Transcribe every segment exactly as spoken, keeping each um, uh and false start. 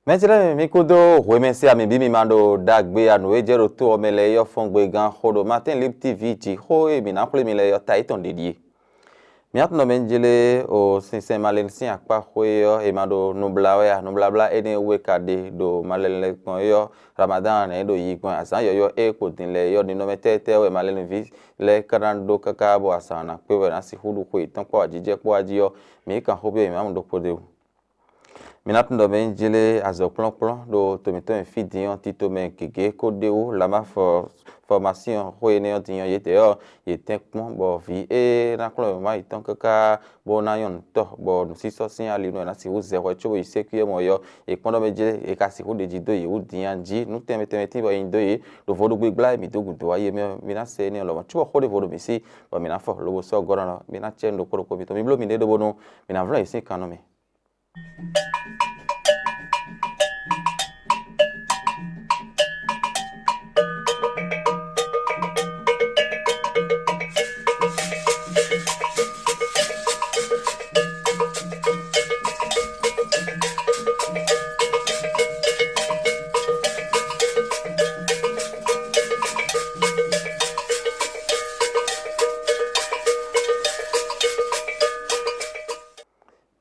Mɛ̌ jlɛ́ mì, mi kúdó hwemɛ sín ami bǐ mi ma ɖo ɖagbe ya nǔ e jɛ ɖo to ɔ́ mɛ lɛ́ɛ é ɔ́ fɔ́n gbe gán xó ɖo Martin Lib T V jí. Xó e mǐ ná xwlé mi lɛ́ɛ ɔ́, ta yětɔn ɖě ɖíe. Mǐ atɔ́ nɔ mɛ jlé o sinsɛn malɛnu sín akpá xwé ɔ́, è ma ɖo nubla wɛ a? Nubláblá énɛ́ wú è ka ɖe ɖo malɛnu lɛ́ɛ gbɔn é ɔ́, Ramadan nɛ̌ ɖo yi gbɔn azǎn yɔ̌yɔ́ e kpo din lɛ́ɛ é ɔ́, ninɔmɛ tɛ́tɛ́ wɛ malɛnuví lɛ́ɛ ka ná ɖó káká bɔ azǎn ɔ́ ná kpé bɔ è nǎ sixú ɖu xwe yětɔn kpó ajijɛ kpó ají ɔ́? Mǐ yi kan xó byɔ́ imámu ɖokpó ɖ'é wú. Mi ná tunwun ɖɔ mɛ nyí jlé azɔ̌kplɔ́nkplɔ́n ɖo to mǐtɔn e fí din ɔ́, tito mɛ gěgé ko ɖ'é wú. Lama fɔ fɔmasyɔn xó énɛ́ ɔ́ din ɔ́, yědɛɛ ɔ́, yě tɛ́n kpɔ́n bɔ vǐ e ná kplɔ́n wěma yětɔn káká bó ná nyɔ́ nǔtɔ́, bɔ nǔsísɔ́ sín ali nú è nǎ sixú zɛ hwɛ cóbɔ yi sékwíyɛ́ mɔ ɔ́, è kpɔ́n ɖɔ mɛ jlé è ka sixú ɖeji dó yě wú din a jí. Nǔ tɛnmɛ tɛnmɛ tín bɔ è nyi dó yě ɖo vodúngbe gbla e mǐ dó gǔdo wá yi é mɛ ɔ́, mi ná sɛ énɛ́ ɔ́ lɔmɔ̌ cóbɔ xó ɖěvo ɖo mǐ sí, bɔ mǐ ná fɔ lobo sɔ́ gɔ́ ná lɔ. Mi ná cɛ nǔ ɖokpó ɖokpó mitɔn, mi bló miɖée ɖó bónú mi nǎ vlɔ́n yě sín kan nú mì.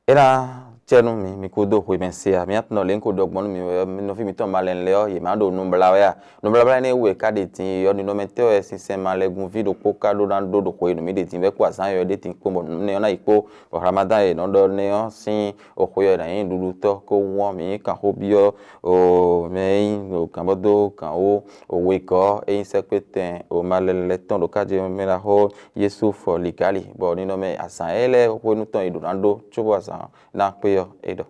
É ná cɛ nú mi, mi kúdó hwemɛ se a? Mi ná tunɔ lě un ko ɖɔ gbɔn nú mi wɛ ɔ́, nɔví mitɔn malɛnu lɛ́ɛ ɔ́, yě má ɖo nubla wɛ a? Nubláblá énɛ́ wú è ka ɖe din e ɔ́, ninɔmɛ tɛ́ wɛ sinsɛn malɛgunví ɖokpó ka ɖó ná ɖó ɖo xwe e nǔ mì ɖe din wɛ kpó azǎn yɔ̌yɔ́ ɖé din kpó, bɔ nǔ énɛ́ ɔ́ ná yi kpó, bɔ Ramadan e è nɔ ɖɔ nɛ́ ɔ́ sín xwe ɔ́ è nǎ nyí ɖuɖutɔ́ kó wún ɔ́, mǐ yí kanxó byɔ́ mɛ e nyí gǎnbɔ́dó gǎnwó wegɔ́ e nyí sɛ́kpétɛn malɛnu lɛ́ɛ tɔn ɖo kájí mɛ ná xó Yusuf Ligali, bɔ ninɔmɛ azǎn éyɛ́ lɛ́ɛ hwenu tɔn e è ɖǒ ná ɖó cóbɔ azǎn ná kpé ɔ́, é ɖɔ.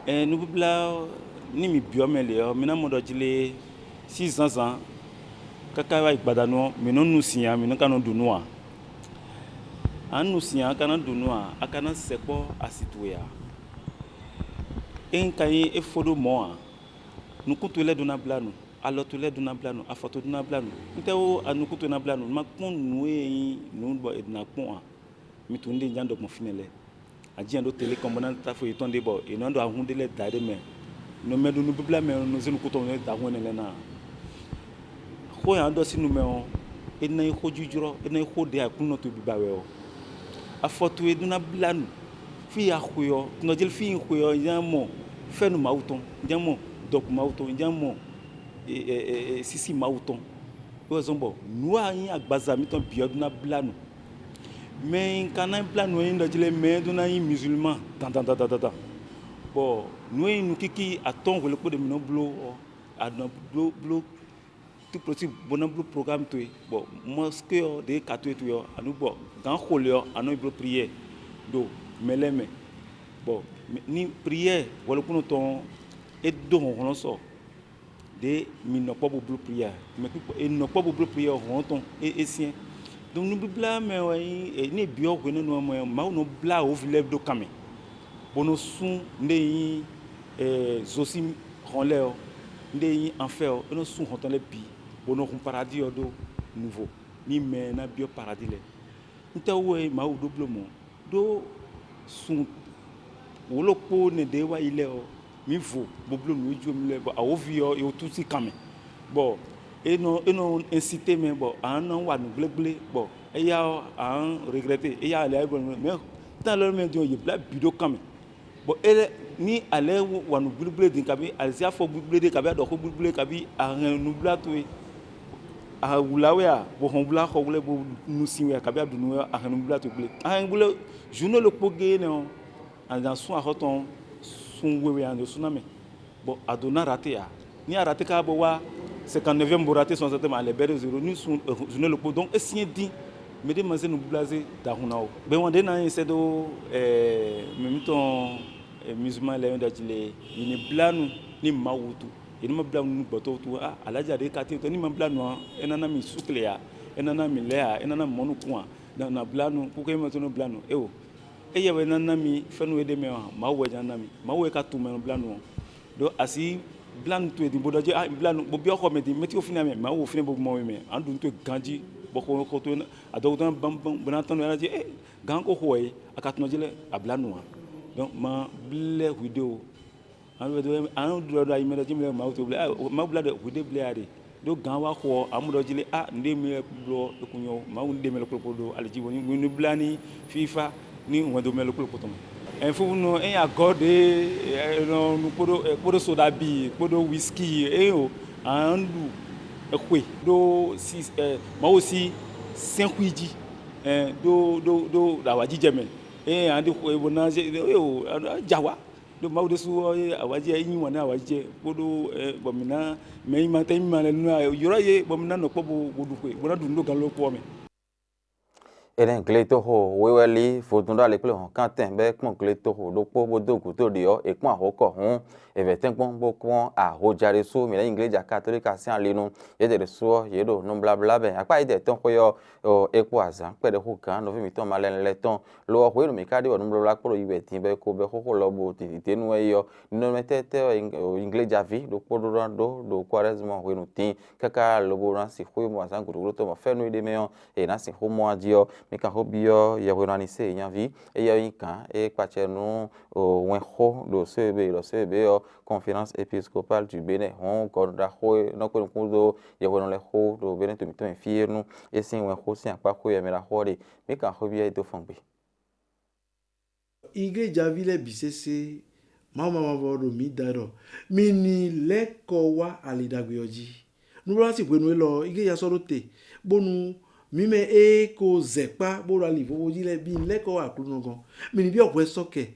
Ɛɛ, nubíblá ɔ́, ní mǐ byɔ́ mɛ lě ɔ́, mi ná mɔ ɖɔ jlé sín zǎnzǎn káká wá yi gbadanu ɔ́, mǐ nɔ́ nu sin ǎ, mǐ nɔ́ ka nɔ ɖu nǔ ǎ. A nǎ nu sin ǎ, a ka ná ɖu nǔ ǎ, a ka ná sɛkpɔ́ asi towe ǎ. Ényí ka nyí é fó ɖó mɔ̌ ǎ, nukún towe lɛ́ɛ ɖó ná blá nu, alɔ towe lɛ́ɛ ɖó ná blá nu, afɔ towe ɖó ná blá nu. Nǔtɛ́ wú nukún towe ná blá nu? Ma kpɔ́n nǔ e nyí nǔ bɔ è nǎ kpɔ́n ǎ. Mi tunwun nǔɖé un ján ɖɔ gbɔn fínɛ́ lɛ́ɛ. A jɛ́n ɖó tele kɔn bó ná táfo yětɔn ɖé bɔ è nɔ ɖo ahun ɖé lɛ́ɛ da ɖé mɛ. Nɔ mɛ ɖo nubíblá mɛ ɔ́, nɔ zé nukún tɔn mɛ da ahun énɛ́ lɛ́ɛ ná ǎ. Xó e a ɖɔ sín nu mɛ ɔ́, é ná nyí xójijlɔ́, é ná nyí xó ɖě Aklúnɔ towe biba wɛ ɔ́. Afɔ towe ɖó ná blá nu. Fí e a xwe ɔ́, tunɔjéli fí e un xwe ɔ́, un ján mɔ fɛ́nú Mawu tɔn, un ján mɔ dɔkun Mawu tɔn, un ján mɔ e, e, e, e, sísí Mawu tɔn. É wɛ zɔ́n bɔ nǔ e nyí agbaza mitɔn bǐ ɔ́ ɖó ná blá nu. Mɛ e ka ná blá nǔ e nyí ɖɔ jí lɛ́ɛ, mɛ ɔ́ ɖó ná nyí mizulman dandandandandan. Bɔ nǔ e nyí nukínkí atɔ́ɔ́n hwelɛ́kpo ɖé mǐ nɔ bló ɔ́, a nɔ bló bló tout possible bó ná bló programme towe, bɔ mɔské ɔ́ ɖě ka towe towe ɔ́, a nǔ bɔ gǎn xo lě ɔ́, a nɔ yi bló prière ɖo mɛ lɛ́ɛ mɛ. Bɔ ní prière hwelɛ́kpónɔ tɔn ɔ́, é dó hlɔ̌nhlɔ́n sɔ ɖě mi nɔ kpɔ́ bó bló prière, mɛ kpíkpɔ́ è nɔ kpɔ́ bó bló prière hlɔ̌n tɔn é é syɛ́n. Donc nubíblá mɛ wɛ nyí ní è byɔ́ hwenɛ́nu ɔ́ mɛ, Mawu nɔ blá wǒvi lɛ́ɛ ɖó kan mɛ, bó nɔ sú nǔɖé nyí zo sín hɔn lɛ́ɛ ɔ́, nǔɖé nyí anfɛ́ ɔ́, é nɔ sú hɔn tɔn lɛ́ɛ bǐ, bó nɔ hun paradí ɔ́ ɖó nuvo, ní mɛ ná byɔ́ paradí lɛ́ɛ. Nǔtɛ́ wú wɛ Mawu ɖó bló mɔ̌? Ɖó sun wǒ ɖokpó nɛɖé wá yi lɛ́ɛ ɔ́, mǐ vo bó bló nǔ e jó mì lɛ́ɛ, bɔ awǒvi ɔ́, è wǒ tún sín kan mɛ, bɔ é nɔ é nɔ ɛnsité mɛ, bɔ a nǎ wa nǔ gblégblé, bɔ éyá ɔ́, a nǎ reglɛ́té, éyá lɛ́ɛ bɔ mɛ tán lɛ́ɛ mɛ din ɔ́, yě blá bǐ ɖó kan mɛ. Bɔ é lɛ́ ní a lɛ́ wa nǔ gblígblé din, kabi a zé afɔ gblígblé ɖé, kabi a ɖɔ xó gblígblé, kabi a hɛn nǔbla towe, a wlǎ we a, bɔ hɔnblá xɔ wlɛ́, bó nu sin we a, kabi a ɖu nǔ wɛ a, a hɛn nǔbla towe gblé. A hɛn gblé zǔnú ɖokpó géé nɛ́ ɔ́, a nǎ sún axɔ́ tɔn sun we wɛ a nǎ dó sú ná mɛ, bɔ a dǒ ná raté ǎ. Ní a raté káká bó wá cinquante-neuvième bó raté soixante-septième, a lɛ̌ bɛ́ ɖó zéro ní sun zǔnú ɖokpó. Donc é syɛ́n dín. Mɛ ɖé ma zé nǔbláwǔ zé da hun ná o. Gbɛ́nwan ɖé ná nyi sɛ́ dó mɛ mǐtɔn musulman lɛ́ɛ nyɔ́ ɖɔ jí lé, mǐ ní blá nu ní Mawu wútu. È ní ma blá nu nú gbɔ̌tɔ́ wútu á, alájà ɖě ka tín tɔn ní ma blá nu ǎ, é ná ná mì súkle ǎ, é ná ná mì lɛ́ ǎ, é ná ná mì mɔ nukún ǎ. Ná blá nu kúkú é ma tó nɔ blá nu éwo. Éyɛ́ wɛ ná ná mi fɛ́nú e ɖ'é mɛ ɔ́ ǎ, Mawu wɛ ná ná mi. Mawu wɛ ka tunwun mɛ e nɔ blá nu ɔ́. Ɖó así blá nu towe din bó ɖɔ jí, ah, blá nu bó byɔ́ xɔ mɛ din, mɛtí wo fínɛ́ mɛ, Mawu wo fínɛ́ bó mɔ we mɛ, a nǎ ɖu nú towe ganjí, bɔ xo xo towe adɔgo tɔn bó ná tɔ́n nú ɛ jí, é gǎn ko xo wɛ é, a ka tunɔ jí lɛ́ɛ a blá nu ǎ. Donc ma blɛ́ hwiɖée o. Anu ɖɔ ɖɔ ayi mɛ ɖɔ jí mi lɛ Mawu to blɛ, Mawu blá ɖɔ hwi ɖé blɛ a ɖe. Ɖó gǎn wá xo ɔ́, amu ɖɔ jí lé a nǔɖé mi lɛ blɔ é kún nyɔ Mawu ní ɖe mɛ lɔ kplokplo ɖo ali jí bɔ ní nubláni fífá ní hwɛndo mɛ lɔ kplokplo tɔn mɛ. Ɛn fúnú ɛ agɔ́ ɖě nɔ nu kpóɖó kpóɖó soɖabi kpóɖó wíski é o, an ɖu xwe ɖó Mawu sí sɛ́nxwí jí ɖó ɖó ɖó awǎjijɛ mɛ. Ée a ɖi xwe bó ná zé é o, jawa ɖo Mawu ɖésú ɔ́, é awǎjijɛ é nyí wǎn nú awǎjijɛ kpóɖó bɔ mǐ ná mɛ e ma tɛ́ nyí ma lɛ́ɛ nú ylɔ́ yě bɔ mǐ ná nɔ kpɔ́ bó bó ɖu xwe bó ná ɖu nǔ ɖo ganló kpó ɔ́ mɛ. Énɛ́ gletoxo wéwɛ́lí vodún ɖó ali kplé hɔ̌nkántɛn bɔ é kpɔ́n gletoxo ɖokpó bó dó gǔdo ɖě ɔ́, è kpɔ́n ahokɔ hǔn è vɛ̌ tɛ́nkpɔ́n bó kpɔ́n ahoja ɖésú mǐ lɛ́ nyi igleja katolík ɔ́ sín ali nu. Yědɛɛ ɖésú ɔ́, yě ɖo nubláblá mɛ. Akpá yědɛɛ tɔn xwé ɔ́, é kpó azǎn kpɛɖéxú gǎn nɔví mǐtɔn malɛnlɛn tɔn. Lo ɔ́, hwenu mǐ ka ɖi wɔ nǔbláblá kpó ɖo yi wɛ din bɔ é ko bɛ́ xóxó lɔ bo dǐndíndénú wɛ é ɔ́, ninɔmɛ tɛ́tɛ́ wɛ iglejaví ɖokpó ɖó ná ɖó ɖo Kwaresma hwenu din káká lobo ná sixú yi mɔ azǎn gǔdo tɔn mɔ fɛ́nú é ɖ'é mɛ ɔ́, è nǎ sixú mɔ a jí ɔ́, mi kan xó byɔ́ yɛhwenanisée nyaví, éyɛ́ ɔ́ nyí gǎn e kpacɛ nú wɛnxó ɖo sɛ́ e ɖɔ sɛ́ e ɔ́, Conférence Épiscopale du Bénin hɔn gɔ̌ ɖaxó e nɔ kpé nukún dó yɛhwenɔ lɛ́ɛ xó ɖo Bénin to mǐtɔn e fí é nú é sín wɛnxó sín akpá xó e mɛ ɖaxó ɔ́ ɖe. Mi kan xó byɔ́ é dó fɔn gbe. Igléjaví lɛ́ɛ bǐ sésé, Mawu mavɔ ɖo mǐ da ɖɔ mi ní lɛ́ kɔ wá ali ɖagbe ɔ́ jí. Nubláwlá sín hwenu élɔ́ ɔ́, igléja sɔ́ ɖó te, bónú mǐ mɛ e ko zɛ kpá bó ɖo ali vovo jí lɛ́ɛ bǐ ní lɛ́ kɔ wá Aklúnɔ gɔ́n. Mǐ ní byɔ́ hwɛ sɔ́ kɛ,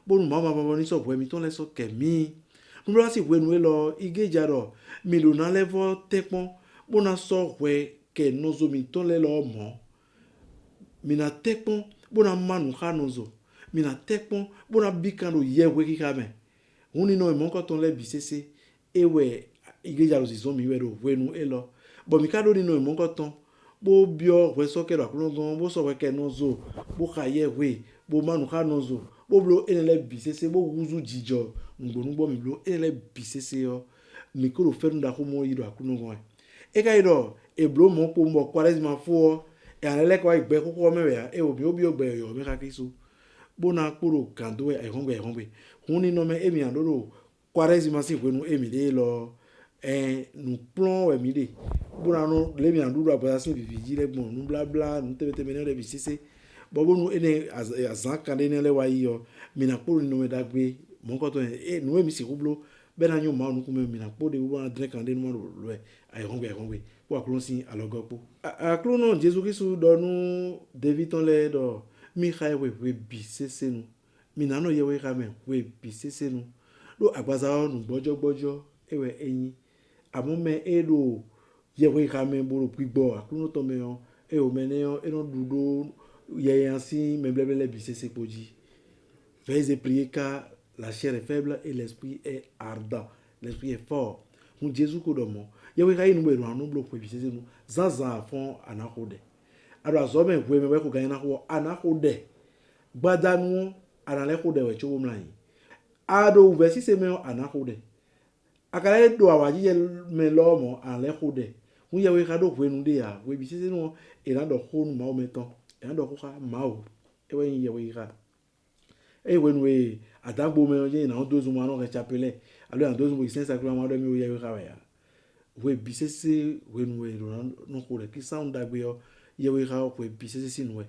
bónú Mawu mavɔ ní sɔ́ hwɛ mitɔn lɛ́ɛ sɔ́ kɛ mǐ. Nubláwlá sín hwenu élɔ́ ɔ́, igléja ɖɔ mi ɖǒ ná lɛ́ vɔ́ tɛ́nkpɔ́n, bó ná sɔ́ hwɛ kɛ nɔzo mǐtɔn lɛ́ɛ lɔ ɔ́ mɔ̌. Mǐ ná tɛ́nkpɔ́n, bó ná má nǔ xá nɔzo. Mǐ ná tɛ́nkpɔ́n, bó ná bí kan ɖo yɛhwexixa mɛ. Hun ninɔ e mɔ̌hunkɔtɔn lɛ́ɛ bǐ sésé, é wɛ igleja ɖo zǐnzɔ́n mǐ wɛ ɖo hwenu élɔ́, bɔ mǐ ka ɖó ninɔ e mɔ̌hunkɔtɔn, bó byɔ́ hwɛsɔ́kɛ ɖo Aklúnɔ gɔ́n, bó sɔ́ hwɛ kɛ nɔ zo, bó xa yɛhwe, bó má nǔ xá nɔ zo, bó bló énɛ́ lɛ́ɛ bǐ sésé, bó húzú jijɔ nǔgbó nú bɔ mǐ bló énɛ́ lɛ́ɛ bǐ sésé ɔ́, mǐ ko ɖo fɛ́nú ɖaxó mɔ yí ɖo Aklúnɔ gɔ́n wɛ. É ka nyí ɖɔ è blǒ mɔ̌ kpowun bɔ Kwaresma fó ɔ́, è nǎ lɛ́ lɛ́ kɔ wá yi gbɛ xóxó ɔ́ mɛ wɛ ǎ, é o mǐ ó byɔ́ gbɛ yɔ̌yɔ́ mɛ xá Klísu, bó ná kpo ɖo gǎn dó wɛ ayǐhɔ́ngbe ayǐhɔ́ngbe. Hun ninɔmɛ émí ǎ ɖó ɖo Kwaresma sín hwenu e mǐ ɖe élɔ́ ɔ́, ɛɛn nǔkplɔ́n wɛ mǐ ɖe, bó ná nɔ lě mǐ ná ɖu ɖo agbaza sín vǐví jí lɛ́ɛ gbɔn nǔbláblá nǔ tɛnmɛ tɛnmɛ énɛ́ lɛ́ɛ bǐ sésé, bɔ bónú énɛ́ azǎn kanɖé énɛ́ lɛ́ɛ wá yi ɔ́, mǐ ná kpo ɖo ninɔmɛ ɖagbe mɔ̌hunkɔtɔn e nǔ e mǐ sixú bló bɔ é ná nyɔ́ Mawu nukún mɛ, mǐ ná kpó ɖe wú bó ná dlɛ́n kanɖé nú ma ɖo lɔ̌ ɛ ayǐhɔ́ngbe ayǐhɔ́ngbe kpó Aklúnɔ sín alɔgɔ́ kpó. Aklúnɔ Jezu Klísu ɖɔ nú Davíi tɔn lɛ́ɛ ɖɔ mì xa ɛ hwe hwe bǐ sésé nu. Mì nǎ nɔ yɛhwexa mɛ hwe bǐ sésé nu, ɖó agbaza ɔ́ nǔgbɔ́jɔ́gbɔ́jɔ́ é wɛ é nyí. Amɔ̌ mɛ e ɖo yɛhwexa mɛ bo ɖo gbigbɔ Aklúnɔ tɔn mɛ ɔ́, é o mɛ énɛ́ ɔ́, é nɔ ɖu ɖó yɛnya sín mɛblɛ́blɛ́ lɛ́ɛ bǐ sésé kpo jí. Vɛ̌ e zé plié ká la chair est faible et l'esprit est ardent, l'esprit est fort. Hun Jezu ko ɖɔ mɔ̌, yɛhwexa yi nǔ bɔ è ɖo nǎ nɔ bló xwe bǐ sésé nu, zǎnzǎn afɔ́n a nǎ xo ɖɛ. A ɖo azɔ̌ mɛ hwemɛ wɛ xo ganjí ná xo ɔ́, a nǎ xo ɖɛ. Gbadanu ɔ́, a nǎ lɛ́ xo ɖɛ wɛ cóbó mlá ayǐ. A ɖo wǔvɛ́ sise mɛ ɔ́, a nǎ xo ɖɛ. A ka lɛ́ ɖo awǎjijɛ mɛ lɔ ɔ́ mɔ̌, a nǎ lɛ́ xo ɖɛ. Hun yɛhwexa ɖó hwenu ɖé ǎ, hwe bǐ sésé nu ɔ́, è nǎ ɖɔ xó nú Mawu mɛ tɔn, è nǎ ɖɔ xó xá Mawu, é wɛ nyí yɛhwexa. Ée hwenu e adǎngbo mɛ ɔ́ jɛ́n è nǎ nɔ dó zun mɔ a nɔ hɛn capelɛ, alo è nǎ dó zun bɔ yi sɛ́n saklama ɖɔ mì wo yɛhwexa wɛ ǎ. Hwe bǐ sésé hwenu e è ɖǒ ná nɔ xo ɖɛ̌ Klísáwun ɖagbe ɔ́, yɛhwexa ɔ́ hwe bǐ sésé sín nu wɛ.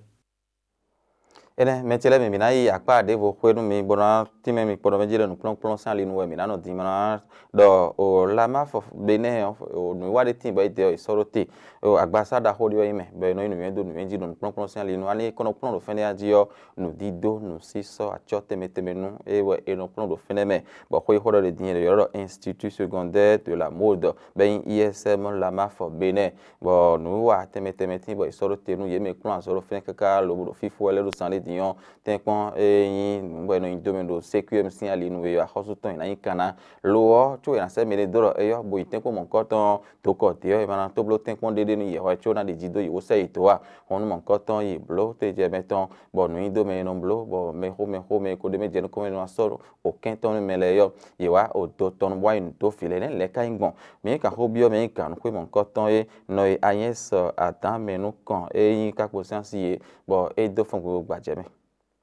Énɛ́ mɛ ce lɛ́ɛ mi, mǐ ná yi akpá ɖěvo xwé nú mi, bó ná tínmɛ mi kpɔ́ ɖɔ mɛ jí ɖɔ nǔkplɔ́nkplɔ́n sín ali nu wɛ mǐ ná nɔ din, mǐ ná ɖɔ o Lamafɔ Benɛ́ ɔ́, nǔwiwa ɖé tíin bɔ é dɛ ɔ́, è sɔ́ ɖó te. Agbasá ɖaxó ɖé ɔ́ nyí mɛ, bɔ è nɔ nyí nǔnywɛ́ dó nǔnywɛ́ jí ɖo nǔkplɔ́nkplɔ́n sín ali nu. Ani é kɔn nɔ kplɔ́n ɖo fɛ́nɛ ɔ́ jí ɔ́, nǔdídó, nǔsísɔ́, acɔ́ tɛnmɛ tɛnmɛ nú é wɛ è nɔ kplɔ́n ɖo fɛ́nɛ mɛ, bɔ xwé xó ɖɔ ɖě din è ylɔ́ ɖɔ Institut Secondaire de la Mode, bɔ é nyí I S M Lamafɔ Benɛ́. Bɔ nǔwiwa tɛnmɛ tɛnmɛ tíin bɔ è sɔ́ ɖó te nú yě mɛ e kplɔ́n azɔ̌ ɖo fínɛ́ káká lobo ɖo fífó wɛ lɛ́ɛ ɖo zan ɖé din ɔ́, tɛ́nkpɔ́n e nyí nǔ bɔ è nɔ nyi dó mɛ ɖo C Q M sín ali nu e axɔ́sú tɔn è nǎ nyí kan ná. Lo ɔ́, có è nǎ sɛ́ mɛɖé dó ɖɔ é yɔ́ bo yi tɛ́nkpɔ́n mɔ̌hunkɔtɔn ɔ́, dokɔ dě ɔ́, è ma ná tó bló tɛ́nkpɔ́n ɖéɖé nú yě hwɛ có ná ɖi jí dó yě wó sɛ yi dǒ ǎ. Hɔn nú mɔ̌hunkɔtɔn ɔ́, yě bló tejɛ mɛtɔn, bɔ nǔ nyi dó mɛ e nɔ bló, bɔ mɛxó mɛxó mɛ e ko ɖ'é mɛ jɛ nukɔn mɛ nɔ wá sɔ́ ɖo kɛ́n tɔn nú mɛ lɛ́ɛ yɔ́. Yě wá o do tɔn nú bó wá yi nǔ dó vǐ lɛ́ɛ nɛ́ lɛ̌ ka nyí gbɔn. Mǐ kan xó byɔ́ mɛ nyí gǎn nú xwé mɔ̌hunkɔtɔn e nɔ e Anyɛ́sɔ adǎn mɛ nú kɔn e nyí kákpo sín así é, bɔ é dó fɔn gbogbo gbajɛ mɛ.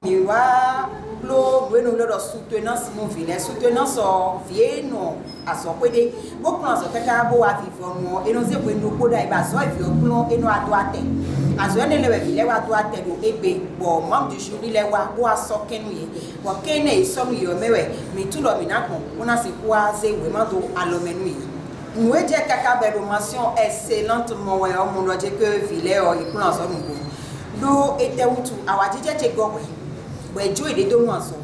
Mi wá bló nǔ e nɔ ylɔ́ ɖɔ soutenance nú vǐ lɛ́ɛ. Soutenance ɔ́, vǐ e nɔ azɔ̌xwé ɖé bó kplɔ́n azɔ̌ káká bó wá vivɔnu ɔ́, è nɔ zé hwenu ɖokpó ɖ'ayǐ bɔ azɔ̌ e vǐ ɔ́ kplɔ́n é nɔ wá dó atɛ. Azɔ̌ énɛ́ lɛ́ɛ wɛ vǐ lɛ́ɛ wá dó atɛ ɖo égbé, bɔ membre du jury lɛ́ɛ wá bó wá sɔ́ kɛ́n nú yě, bɔ kɛ́n énɛ́ e è sɔ́ nú yě ɔ́ mɛ wɛ mǐ tunwun ɖɔ mǐ ná gbɔn bó ná sixú wá zé wěma dó alɔ mɛ nú yě. Nǔ e jɛ káká bɔ è ɖo mention excellente mɔ wɛ ɔ́, mɔ ɖɔ jɛ ke vǐ lɛ́ɛ ɔ́, yě kplɔ́n azɔ̌ nǔgbó. Ɖó étɛ́wútu awǎjijɛ ce gɔ́ hwɛ̌, bɔ è jó yě ɖe dó nú azɔ̌,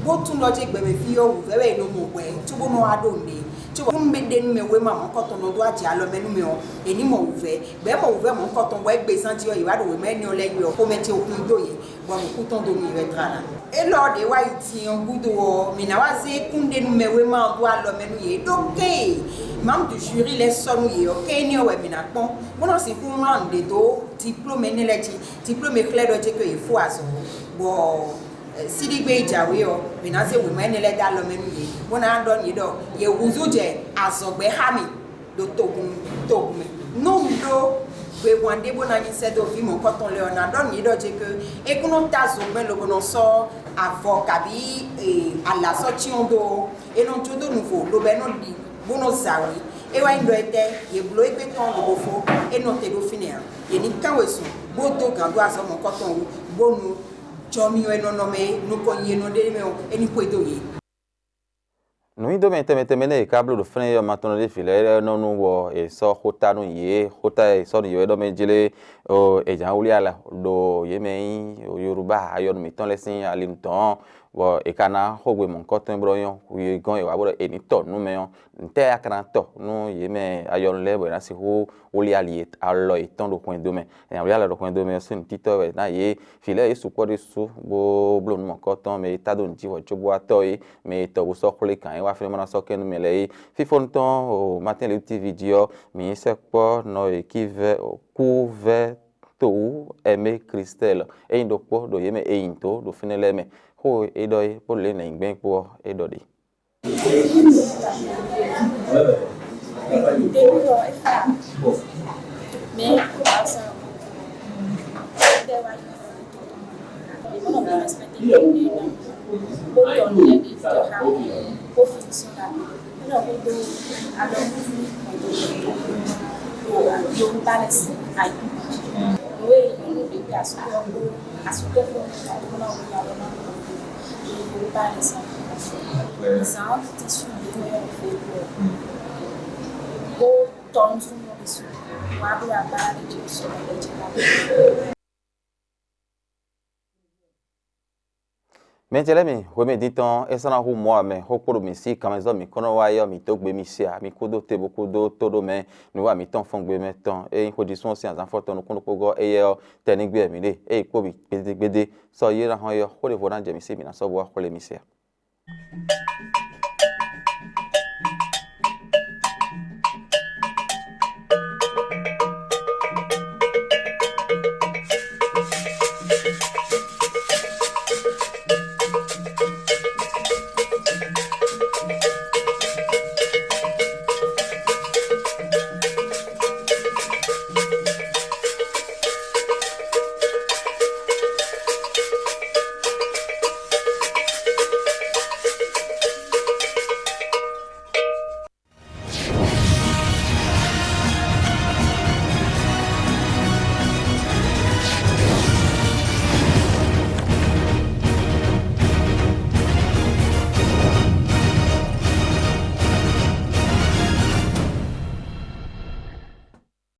bó tunwun ɖɔ jɛ gbɛmɛ fí ɔ́ wǔvɛ́ wɛ è nɔ mɔ hwɛ̌ cóbó nɔ wá ɖo nǔɖé, cóbó nú mɛ ɖé nú mɛ wéma mɔ̌kɔtɔn nɔ dó ajǎ alɔ mɛ nú mɛ ɔ́, è ní mɔ wǔvɛ́. Bɔ é mɔ wǔvɛ́ mɔ̌kɔtɔn bɔ é gbe zán jí ɔ́, yě wá ɖo wěma énɛ́ ɔ́ lɛ́ɛ ylɔ́ xomɛ ce xwín dó yě, bɔ nǔkúntɔn dó nú yě wɛ tlala. Élɔ́ ɖě wá yi din ɔ́ gúdo ɔ́, mǐ ná wá zé kúnɖénúmɛ wéma ɔ́ dó alɔ mɛ nú yě ɖó kɛ́n e membre du jury lɛ́ɛ sɔ́ nú yě ɔ́, kɛ́n énɛ́ ɔ́ wɛ mǐ ná kpɔ́n, bó ná sixú wlán nǔɖé dó diplôme énɛ́ lɛ́ɛ jí. Diplôme xlɛ́ ɖɔ jɛ ke yě fó azɔ̌, bɔ síɖígbé e jǎwe ɔ́, mǐ ná zé wěma énɛ́ lɛ́ɛ dó alɔ mɛ nú yě, bó ná ɖɔ nú yě ɖɔ yě húzú jɛ azɔ̌gbɛ́ xá mì ɖo togun togun mɛ. Nú un ɖó gbehwan ɖé bó ná nyi sɛ́ dó vǐ mɔ̌kɔtɔn lɛ́ɛ ɔ́, ná ɖɔ nǔ nyi ɖɔ ce ke é kún nɔ ta zogbɛ́n lobo nɔ sɔ́ avɔ kabǐ alǎ sɔ́ cyɔ́n dó ɔ́, è nɔ jó dó nuvo lobo é nɔ ɖi bó nɔ zawě. É wá nyí ɖɔ étɛ́? Yě bló égbé tɔn lobo fó, é nɔ te ɖó fínɛ́ ǎ. Yě ní kán wezun bó dó gǎn dó azɔ̌ mɔ̌kɔtɔn wú, bónú jɔmyɔ e nɔ nɔ mɛ é, nukɔn nyi e nɔ ɖe mɛ ɔ́, é ní xwedó yě. Nǔnyiɖomɛ tɛnmɛ tɛnmɛ nɛ́ è ká bló ɖo fɛ́nɛ ɔ́, ma tɔn ɖé vǐ lɛ́ɛ nɔ nú wɔ è sɔ́ xóta nú yě, xóta e è sɔ́ nú yě wɛ ɖɔ mɛ jlé è jǎn wlí alɔ ɖo yě mɛ nyí Yoruba ayɔnu mǐtɔn lɛ́ɛ sín ali nukɔn, bɔ è ka ná xógbe mɔ̌hunkɔtɔn bó nɔ́ nyɔ́. Yě gɔ́n è wǎ bó ɖɔ è nǐ tɔ nǔ mɛ ɔ́, ntɛ́ a ka ná tɔ nú yě mɛ ayɔnu lɛ́ɛ bɔ è nǎ sixú wlí ali alɔ yětɔn ɖo hwɛndo mɛ? È nǎ wlí alɔ ɖo hwɛndo mɛ ɔ́ sín nǔtítɔ́ wɛ ná yě. Vǐ lɛ́ɛ yě sukpɔ́ ɖésú bó bló nǔ mɔ̌hunkɔtɔn, mɛ e tá dó nǔ jí hwɛ̌ cóbó wá tɔ́ é, mɛ e tɔ bó sɔ́ xwlé gǎn é wá fínɛ́ bó ná sɔ́ kɛ́n nú mɛ lɛ́ɛ é. Fífónú tɔn o Martin Luther T V jí ɔ́, mǐ sɛkpɔ́ nɔ e kívɛ́ kúvɛ́ towú Aimé Christelle é nyí ɖokpó ɖo yě mɛ e nyi dǒ ɖo fínɛ́ lɛ́ɛ mɛ. Xó e é ɖɔ é kpó lě nɛ̌nyigbɛ́n kpó ɔ́, é ɖɔ ɖě. Début ɔ́, é fá mɛ kó bá sá o. Édɛ́ wá yí. Mɔ̌ nɔ mɔ respecté ɖé ɖé ná. Bó tɔ nú lɛ́ ɖé tɔ xá mɛ. Bó fi sɔ́ la. Mɔ̌ nɔ kó dó alɔ kú fún mɔ̌ dó. Dó dó balẹ̀ sí ayé. Nǔ e nyɔ̌nu ɖé gbé asukɔ kpó asukɔ kpó ní ìgbà tó náà wọ́n yà lọ́nà. Dó balẹ̀ sí ayé. Zǎn tisú ɖé wọ́n yà fẹ́ kpó. Bó tɔ nú súnmọ́ bí sùn. Wàá bí wàá bá lè jẹ́ sọ̀rọ̀ lẹ́jẹ̀ náà. Mɛ ce lɛ́ɛ mi, hwemɛ din tɔn é sɔ́ ná hu mɔ̌ ǎ mɛ, xó kpóɖo mǐ sí kanmɛzɔ́ mǐ kɔn nɔ wá é ɔ́, mǐ dó gbe mi se ǎ, mi kúdó te bó kúdó tóɖó mɛ nǔwiwa mǐtɔn fɔ́n gbe mɛ tɔn. Ényí xójísún ɔ́ sín azǎn fɔ́n tɔn nukúnnú kpó gɔ́ éyɛ́ ɔ́, tɛnígbé wɛ mǐ ɖe, ée kpó mǐ gbédégbédé sɔ́ yí é ná hɔn é ɔ́, xó ɖěvo ná jɛ mǐ sí, mǐ ná sɔ́ bó wá xwlé mi se ǎ.